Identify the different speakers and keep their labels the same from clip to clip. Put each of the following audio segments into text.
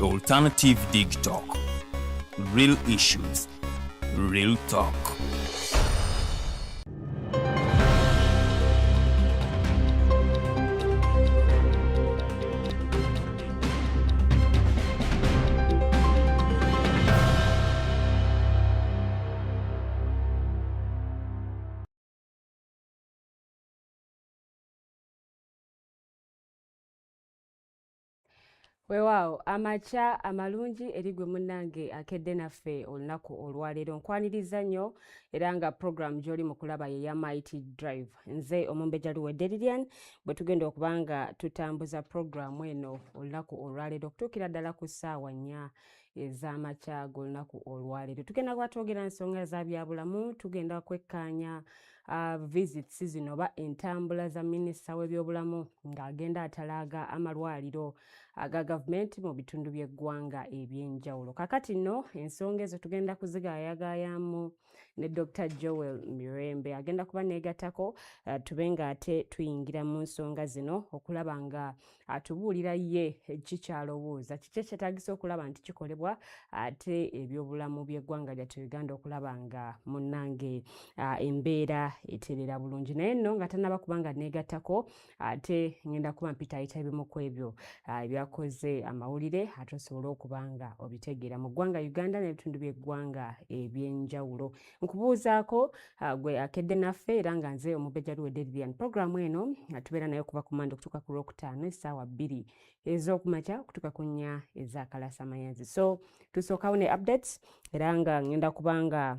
Speaker 1: The Alternative Dig Talk. Real issues, real talk.
Speaker 2: Weewaawo amakya amalungi eri gwe munnange akedde naffe olunaku olwaleero. Nkwaniriza nnyo era nga program gy'oli mu kulaba ye ya Mighty Drive. Nze Omumbejja Luwedde Lilian bwe tugenda okuba nga tutambuza program eno olunaku olwaleero okutuukira ddala ku ssaawa 4 ez'amakya g'olunaku olwaleero. Tugenda kuba twogera nsonga za byabulamu, tugenda kwekkaanya visits zino oba entambula za minisita w'ebyobulamu ng'agenda atalaaga amalwaliro aga gavumenti mu bitundu by'eggwanga eby'enjawulo. Kakati nno ensonga ezo tugenda kuzigaayagaayamu ne Dr. Joel Mirembe agenda kuba neegattako, tube ng'ate tuyingira mu nsonga zino okulaba nga atubuulira ye kikyalowooza kiki ekyetaagisa okulaba nti kikolebwa ate ebyobulamu by'eggwanga lyattu Uganda okulaba nga munnange embeera eterera bulungi. Naye nno nga tannaba kuba nga neegattako, ate ngenda kuba mpitaayita ebimu ku ebyo ebyakoze amawulire ate osobole okuba nga obitegeera mu ggwanga Uganda n'ebitundu by'eggwanga ebyenjawulo. Nkubuuzaako gwe akedde naffe era nga nze Omumbejja Luwedde Lilian. Programu eno tubeera nayo okuva ku Mande okutuuka ku Lwokutaano essaawa 2 ez'okumakya okutuuka ku 4 ez'akalasa mayanzi. So tusookawo ne updates era nga ngenda kubanga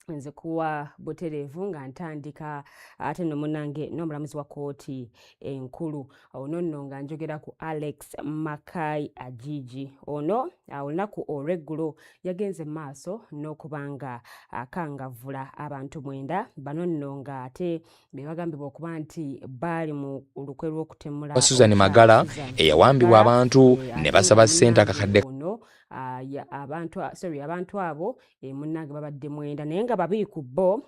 Speaker 2: nze kuwa butereevu nga ntandika ate nno munnange n'omulamuzi wa kkooti enkulu ono nno nga njogera ku Alex Makai Ajiji. Ono olunaku olw'eggulo yagenze mu maaso n'okuba nga akangavvula abantu 9. Bano nno nga ate be bagambibwa okuba nti baali mu lukwe lw'okutemula
Speaker 3: Susan Magala eyawambibwa abantu ne basaba ssente akakadde.
Speaker 2: Ono abantu, sorry, abantu abo munnange babadde 9, naye nga 2 ku bo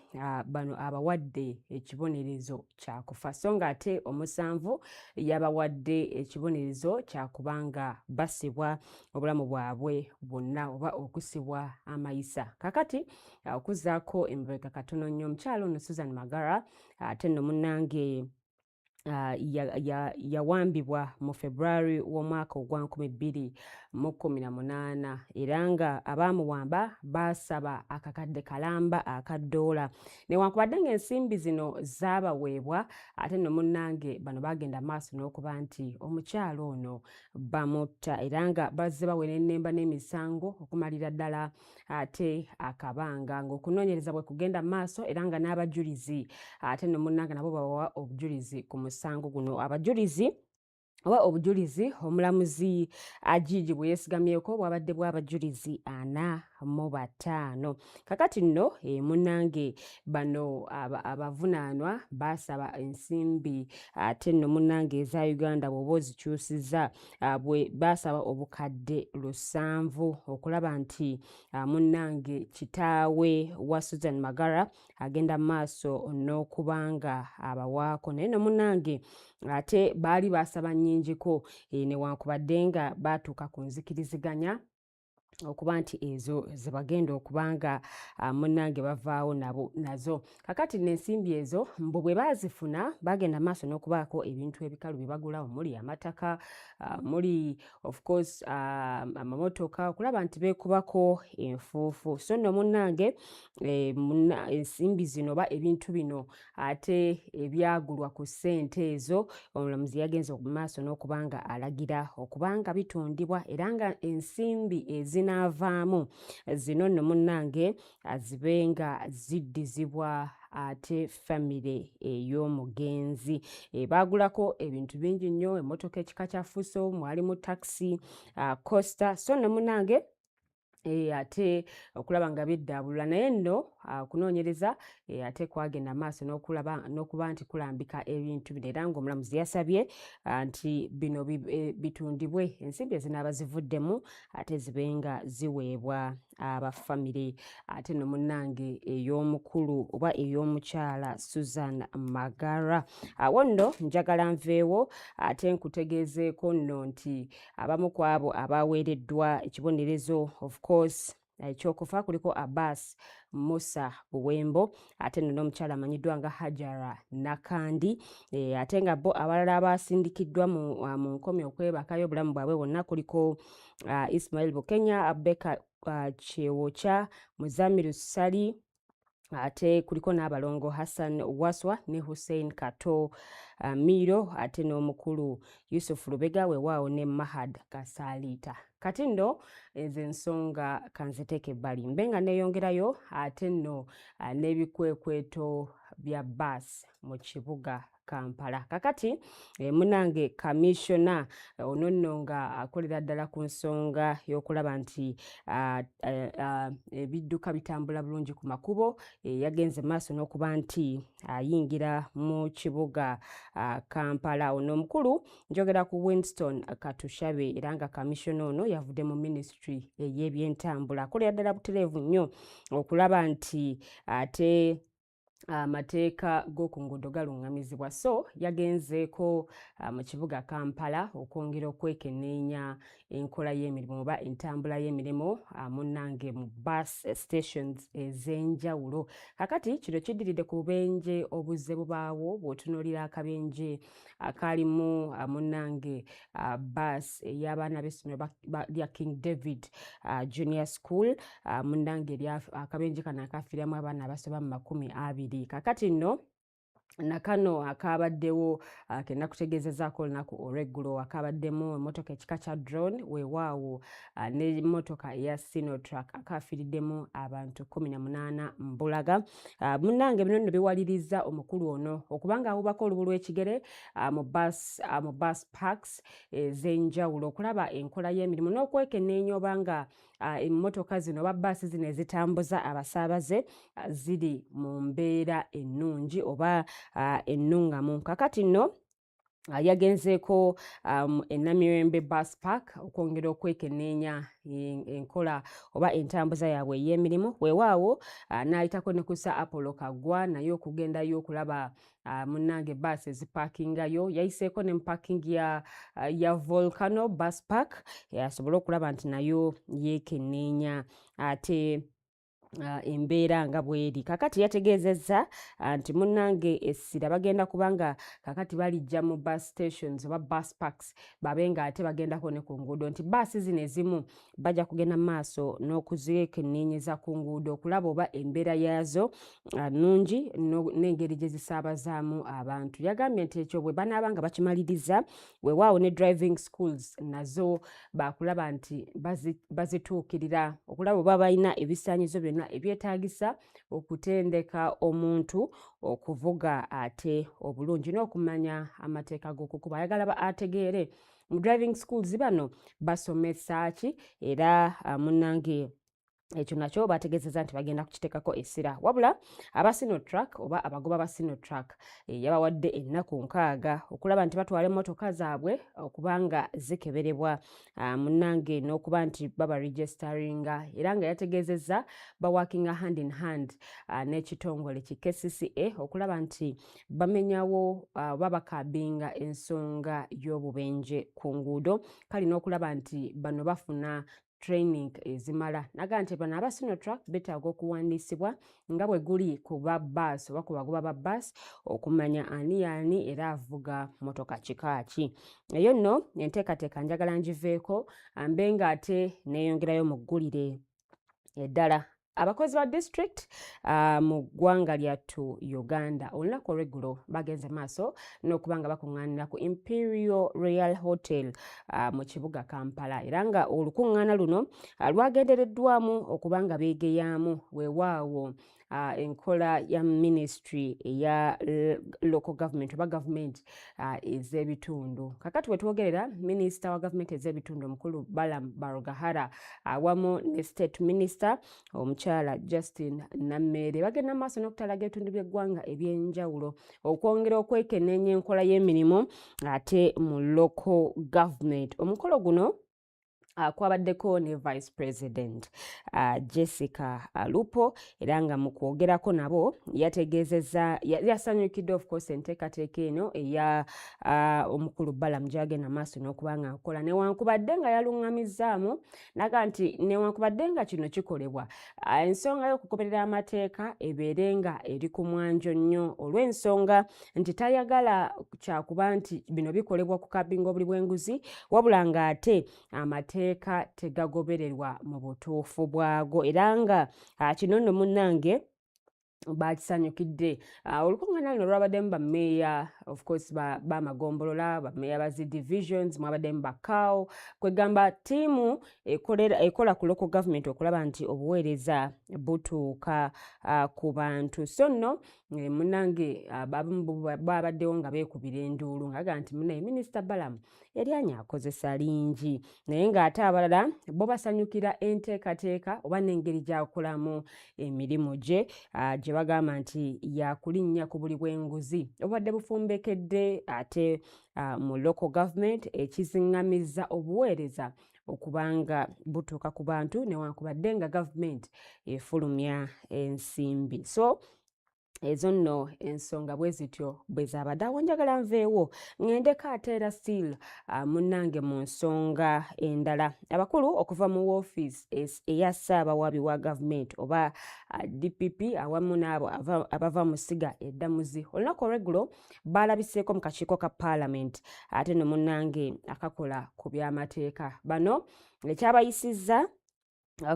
Speaker 2: bano abawadde ekibonerezo kyakufa, so nga ate omusanvu yabawadde ekibonerezo kyakubanga basibwa obulamu bwabwe bwonna oba okusibwa amayisa. Kakati okuzzaako emabega katono nnyo, omukyalo ono Susan Magara ate nno munnange yawambibwa ya, ya mu February w'omwaka ogwa 2018, era nga abaamuwamba baasaba akakadde kalamba aka ddoola. Newankubadde ng'ensimbi zino zaabaweebwa, ate nno munnange bano bagenda maaso n'okuba nti omukyalo ono bamutta, era nga bazze bawerennemba n'emisango okumalira ddala ate akabanga ng'okunoonyereza bwe kugenda maaso, era nga n'abajulizi ate nno munnange nabo babawa obujulizi ku musango guno. Abajulizi oba obujulizi omulamuzi Ajiji bwe yeesigamyeko bwabadde bw'abajulizi 45. Kakati nno munnange bano abavunaanwa baasaba ensimbi ate nno munnange eza Uganda bw'oba ozikyusiza bwe baasaba obukadde 7 okulaba nti munnange kitaawe wa Susan Magara agenda maaso n'okubanga abawaako. Naye no munnange ate baali baasaba nnyingiko, newankubadde nga baatuuka ku nzikiriziganya okuba nti ezo ze bagenda okuba nga munnange bavaawo nabo nazo. Kakati n'ensimbi ezo mbu bwe baazifuna bagenda maaso n'okubaako ebintu ebikalu bye bagula, omuli amataka, muli of course amamotoka, okulaba nti beekubako enfuufu. So nno munnange ensimbi zino oba ebintu bino ate ebyagulwa ku ssente ezo, omulamuzi yagenze mu maaso n'okuba nga alagira okuba nga bitundibwa, era nga ensimbi ezinaavaamu zino nno munnange zibe nga ziddizibwa ate famire ey'omugenzi. Baagulako ebintu bingi nnyo, emmotoka ekika kya Fuso, mwalimu taxi, Coaster. So nno munnange ate okulaba nga biddaabulula. Naye nno okunoonyereza ate kwagenda maaso n'okulaba n'okuba nti kulambika ebintu bino, era ng'omulamuzi yasabye nti bino bitundibwe, ensimbi ezinaaba zivuddemu ate zibe nga ziweebwa Aba famire ate no munnange ey'omukulu oba ey'omukyala Susan Magara. Awo nno njagala nveewo ate nkutegeezeeko nno nti abamu ku abo abaweereddwa ekibonerezo, of course, ekyokufa kuliko Abbas Musa Buwembo ate nno n'omukyala amanyiddwa nga Hajara Nakandi. Ate nga bo abalala abasindikiddwa mu nkomi okwebakayo obulamu bwabwe bwonna kuliko Ismail Bukenya, Abubakar Kyewokya, Muzamiru Sali, ate kuliko n'abalongo Hassan Waswa ne Hussein Kato Miiro, ate n'omukulu Yusuf Lubega, weewaawo ne Mahad Kasaliita. Kati nno ezo ensonga kanziteeke ebbali mbe nga neeyongerayo ate nno n'ebikwekweto bya baasi mu kibuga Kampala. Kakati munange kamishona ono nno nga akolera ddala ku nsonga y'okulaba nti ebidduka bitambula bulungi ku makubo, yagenze maaso n'okuba nti ayingira mu kibuga Kampala. Ono omukulu njogera ku Winston Katushabe, era nga kamishona ono yavudde mu ministry ey'ebyentambula, akolera ddala butereevu nnyo okulaba nti ate amateeka g'oku nguudo galuŋŋamizibwa. So yagenzeeko mu kibuga Kampala okwongera okwekenneenya enkola y'emirimu oba entambula y'emirimu munnange mu bus stations ez'enjawulo. Kakati kino kiddiridde ku bubenje obuzze bubaawo. Bw'otunuulira akabenje akalimu munnange bus ey'abaana b'essomero lya King David Junior School, munnange akabenje kano akafiiramu abaana abasoba mu 20. Kakati nno nakano akabaddewo kenakutegeezezaako olunaku olw'eggulo, akabaddemu emmotoka ekika kya drone, weewaawo n'emmotoka eya Sinotruck, akafiiriddemu abantu 18 mbulaga. Munnange bino nno biwaliriza omukulu ono okubanga awubako olubu lw'ekigere mu bus parks ez'enjawulo okulaba enkola y'emirimu n'okwekenneenya obanga emmotoka zino oba baasi zino ezitambuza abasaabaze ziri mu mbeera ennungi oba ennuŋŋamu. Kakati nno yagenzeeko e Namirembe Bus Park okwongera okwekenneenya enkola oba entambuza yaabwe ey'emirimu. Weewaawo n'ayitako ne ku Sir Apollo Kaggwa naye okugendayo okulaba munnange baasi ezipaakingayo. Yayiseeko ne mu parking ya Volcano Bus Park asobole okulaba nti nayo yeekenneenya ate embeera nga bweri. Kakati yategeezezza nti munnange essira bagenda kubanga kakati balijja mu bus stations oba bus parks, babe nga ate bagendako ne ku nguudo, nti baasi zino ezimu bajja kugenda mu maaso n'okuzekenneenyeza ku nguudo okulaba oba embeera yaazo nnungi n'engeri gye zisaabazaamu abantu. Yagambye nti ekyo bwe banaaba nga bakimaliriza, weewaawo ne driving schools nazo bakulaba nti bazituukirira okulaba oba balina ebisaanyizo byonna ebyetaagisa okutendeka omuntu okuvuga ate obulungi n'okumanya amateeka g'okukuba. Ayagala ategeere mu driving schools bano basomesa ki, era munnange ekyo nakyo bategeezezza nti bagenda kukiteekako essira. Wabula aba Sinotruck oba abagoba ba Sinotruck yabawadde ennaku 60 okulaba nti batwala emmotoka zaabwe okubanga zikeberebwa, munnange n'okuba nti baba registeringa, era nga yategeezezza baworkinga hand in hand n'ekitongole ki KCCA okulaba nti bamenyawo oba bacurbinga ensonga y'obubenje ku nguudo, kale n'okulaba nti bano bafuna training ezimala. Naga nti bano aba Sinotruck betaaga okuwandiisibwa nga bwe guli ku ba baasi oba ku bagoba ba baasi, okumanya ani yaani era avuga motoka kika ki. Eyo nno enteekateeka njagala ngiveeko mbe nga ate neeyongerayo mu ggulire eddala. Abakozi ba district mu ggwanga lyattu Uganda olunaku olw'eggulo bagenze maaso n'okuba nga bakuŋŋaanira ku Imperial Royal Hotel mu kibuga Kampala, era nga olukuŋŋaana luno lwagendereddwamu okuba nga beegeyaamu, weewaawo, enkola ya ministry eya local government oba government ez'ebitundu. Kakati wetwogerera, minisita wa gavumenti ez'ebitundu omukulu Balaam Barugahara awamu ne state minister omukyala Justine Nameere bagenda maaso n'okutalaga ebitundu by'eggwanga ebyenjawulo okwongera okwekenneenya enkola y'emirimu ate mu local government. Omukolo guno Kwabaddeko ne Vice President Jessica Alupo, era nga mu kwogerako nabo yategeezezza yasanyukidde, of course, enteekateeka eno eya omukulu Balaam gyagenda maaso n'okuba nga akola, newankubadde nga yaluŋŋamizzaamu naga nti newankubadde nga kino kikolebwa, ensonga y'okugoberera amateeka ebeere nga eri ku mwanjo nnyo, olw'ensonga nti tayagala kyakuba nti bino bikolebwa ku kabinga obuli bw'enguzi, wabula ng'ate amateeka tegagobererwa mu butuufu bwago. Era nga kino nno munnange bakisanyukidde. Olukuŋŋaana luno lwabaddemu bammeeya, of course, bamagombolola, bammeeya ba zi divisions, mwabaddemu bakaawo, kwegamba ttiimu ekola ku local government okulaba nti obuweereza butuuka ku bantu. So nno munnange abamu babaddewo nga beekubira enduulu nga bagamba nti munnaye Minisita Balaam eryanyi akozesa lingi, naye ng'ate abalala bo basanyukira enteekateeka oba n'engeri gy'akolamu emirimu gye, gye bagamba nti yakulinnya ku buli bw'enguzi obubadde bufumbekedde ate mu local government, ekiziŋŋamizza obuweereza okubanga butuuka ku bantu newankubadde nga gavumenti efulumya ensimbi. So ezo nno ensonga bwe zityo bwe zaabadde. Awo njagala nveewo ŋŋendeko ate era still munnange mu nsonga endala. Abakulu okuva mu woofiisi eya Ssaabawaabi wa gavumenti oba DPP awamu n'abo abava mu ssiga eddamuzi, olunaku olw'eggulo baalabiseeko mu kakiiko ka paalamenti ate no munnange akakola ku by'amateeka. Bano ekyabayisizza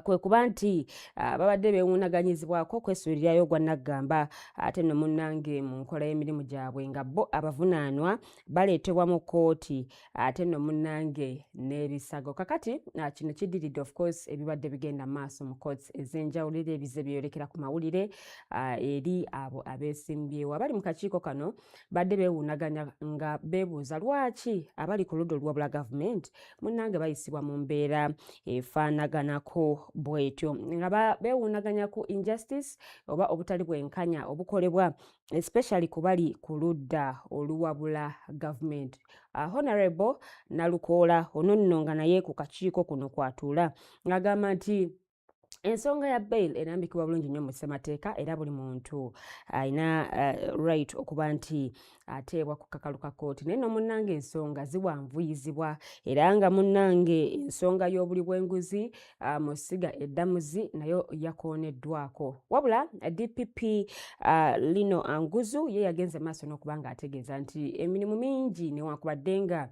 Speaker 2: kwe kuba nti babadde beewuunaganyizibwako okwesuulirayo ogwa naggamba ate nno munnange mu nkola y'emirimu gyabwe, nga bo abavunaanwa baleetebwa mu kkooti ate nno munnange n'ebisago. Kakati kino kiddiridde, of course, ebibadde bigenda maaso mu courts ez'enjawulo era ebize byeyolekera ku mawulire eri abo abeesimbyewo. Abali mu kakiiko kano badde beewuunaganya nga beebuuza lwaki abali ku ludda oluwabula gavumenti munnange bayisibwa mu mbeera efaanaganako bwetyo, nga beewuunaganya ku injustice oba obutali bwenkanya obukolebwa, especially ku bali ku ludda oluwabula gavumenti. Honorable Nalukoola ono nno nga naye ku kakiiko kuno kwatuula, ng'agamba nti ensonga ya bail erambikibwa bulungi nnyo mu ssemateeka, era buli muntu alina right okuba nti ateebwa ku kakalu ka kkooti, naye no munnange ensonga ziwanvuyizibwa, era nga munnange ensonga y'obuli bw'enguzi mu ssiga eddamuzi nayo yakooneddwako. Wabula DPP Lino Anguzu ye yagenze maaso n'okuba nga ategeeza nti emirimu mingi, newankubadde nga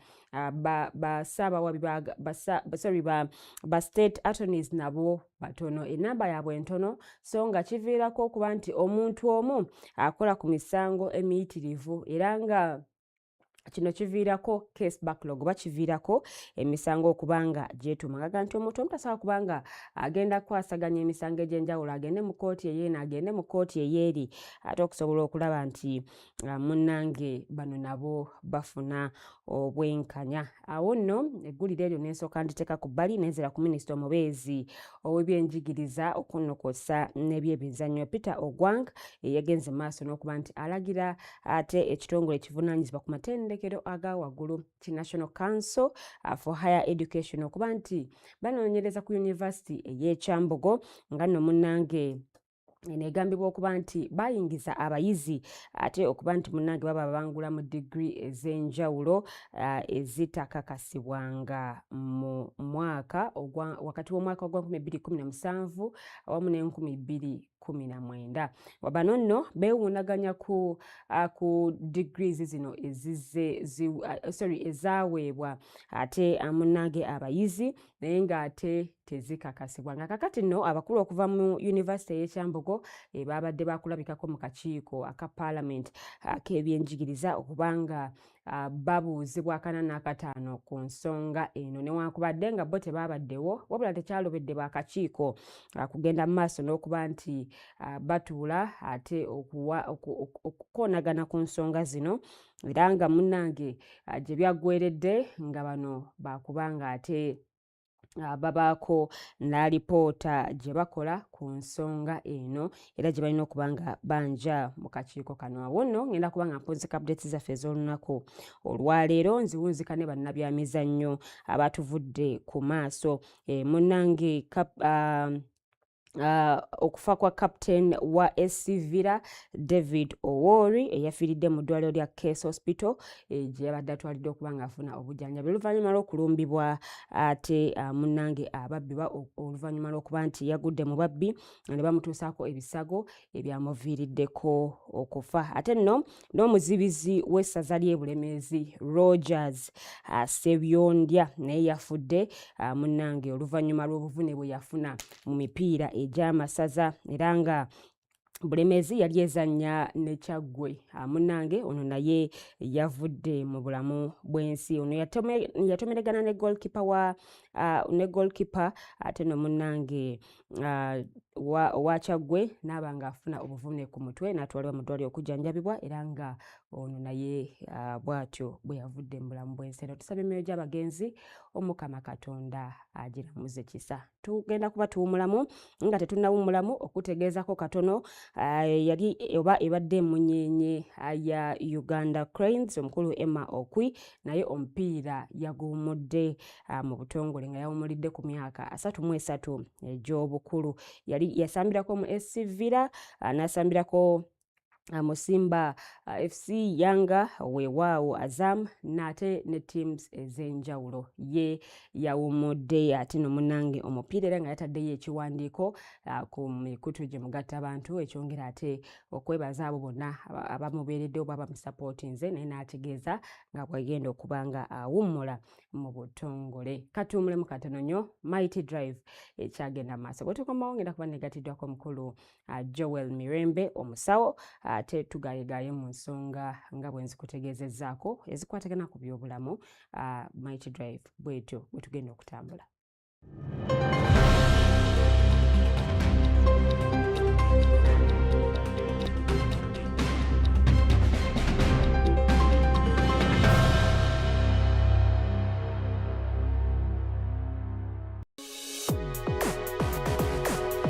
Speaker 2: basaabawabi ba, sorry, ba state attorneys nabo batono, enamba yaabwe ntono, so nga kiviirako okuba nti omuntu omu akola ku misango emiyitirivu, era nga kino kiviirako case backlog oba kiviirako emisango okuba nga gyetuuma. Gaga nti omuntu omu tasobola kuba nga agenda kukwasaganya emisango egy'enjawulo, agende mu kkooti eyeeno, agende mu kkooti eyeeri, ate okusobola okulaba nti munnange bano nabo bafuna obwenkanya. Awo nno eggulire eryo nensooka nditeeka ku bbali, nenzira ku minisita omubeezi ow'ebyenjigiriza okunnokosa n'ebyemizannyo Peter Ogwang, eyagenze maaso n'okuba nti alagira ate ekitongole ekivunaanyizibwa ku matendekero aga waggulu ki National Council for Higher Education okuba nti banoonyereza ku yunivasiti ey'ekyambogo, nga nno munnange eno egambibwa okuba nti bayingiza abayizi ate okuba nti munnange baba babangula mu digiri ez'enjawulo ezitakakasibwanga mu mwaka wakati w'omwaka ogwa 2017 awamu ne 2019. Bano nno beewuunaganya ku degrees zino ezizze sorry, ezaaweebwa ate munnange abayizi, naye ng'ate tezikakasibwa. Nga kakati nno abakulu okuva mu yunivasite ey'ekyambogo babadde bakulabikako mu kakiiko aka paalamenti ak'ebyenjigiriza okubanga babuuzibwa akana n'akataano ku nsonga eno, newankubadde nga bo tebaabaddewo, wabula tekyalobedde bakakiiko kugenda mu maaso n'okuba nti batuula ate okukoonagana ku nsonga zino, era nga munnange gye byaggweredde nga bano bakubanga ate Babaako n'alipoota gye bakola ku nsonga eno era gye balina okuba nga banja mu kakiiko kano. Awo nno ngenda kuba nga mpunzika updates zaffe ez'olunaku olwaleero, nziwunzika ne bannabyamizannyo abatuvudde ku maaso. Munnange, okufa kwa captain wa SC Villa David Owori eyafiiridde mu ddwaliro lya Case Hospital gye yabadde atwalidde okuba ng'afuna obujjanjabi oluvannyuma lw'okulumbibwa ate munnange ababbi, oluvannyuma lw'okuba nti yagudde mu babbi ne bamutuusaako ebisago ebyamuviiriddeko okufa. Ate nno n'omuzibizi w'essaza ly'e Bulemeezi Rogers Sebyondya naye yafudde, munnange, oluvannyuma lw'obuvune bwe yafuna mu mipiira egy'amasaza era nga Bulemeezi yali ezannya ne Kyaggwe. Munnange, ono naye yavudde mu bulamu bw'ensi. Ono yatomeregana ne goalkeeper wa ne goalkeeper, ate no munnange owa Kyaggwe n'aba ng'afuna obuvune ku mutwe n'atwalibwa mu ddwaliro okujjanjabibwa, era nga ono naye bw'atyo bwe yavudde mu bulamu bw'ensi eno. Tusaba emyoyo gy'abagenzi Omukama Katonda agiramuze kisa. Tugenda kuba tuwumulamu. Nga tetunnawummulamu, okutegeezako katono, yali oba ebadde emunyeenye ya Uganda Cranes, omukulu Emma Okwi, naye omupiira yaguwummudde mu butongole nga yawummulidde ku myaka 33 egy'obukulu. Yali yasambirako mu SC Villa, n'asambirako mu Simba FC, Yanga, weewaawo Azam, n'ate ne teams ez'enjawulo. Ye yawummudde ate no munnange omupiira, era nga yataddeyo ekiwandiiko ku mikutu gye mugatta abantu ekyongera ate okwebaza abo bonna abamubeeredde oba bamusapootinze, naye n'ategeeza nga bwagenda okuba nga awummula mu butongole. Katuwummulemu katono nnyo. Mighty Drive ekyagenda mu maaso. Bwe tukomawo, ngenda kuba negatiddwako omukulu Joel Mirembe, omusawo, ate tugayegaye mu nsonga nga bwe nzikutegeezezzaako ezikwatagana ku byobulamu. Mighty Drive bwetyo bwe tugenda okutambula.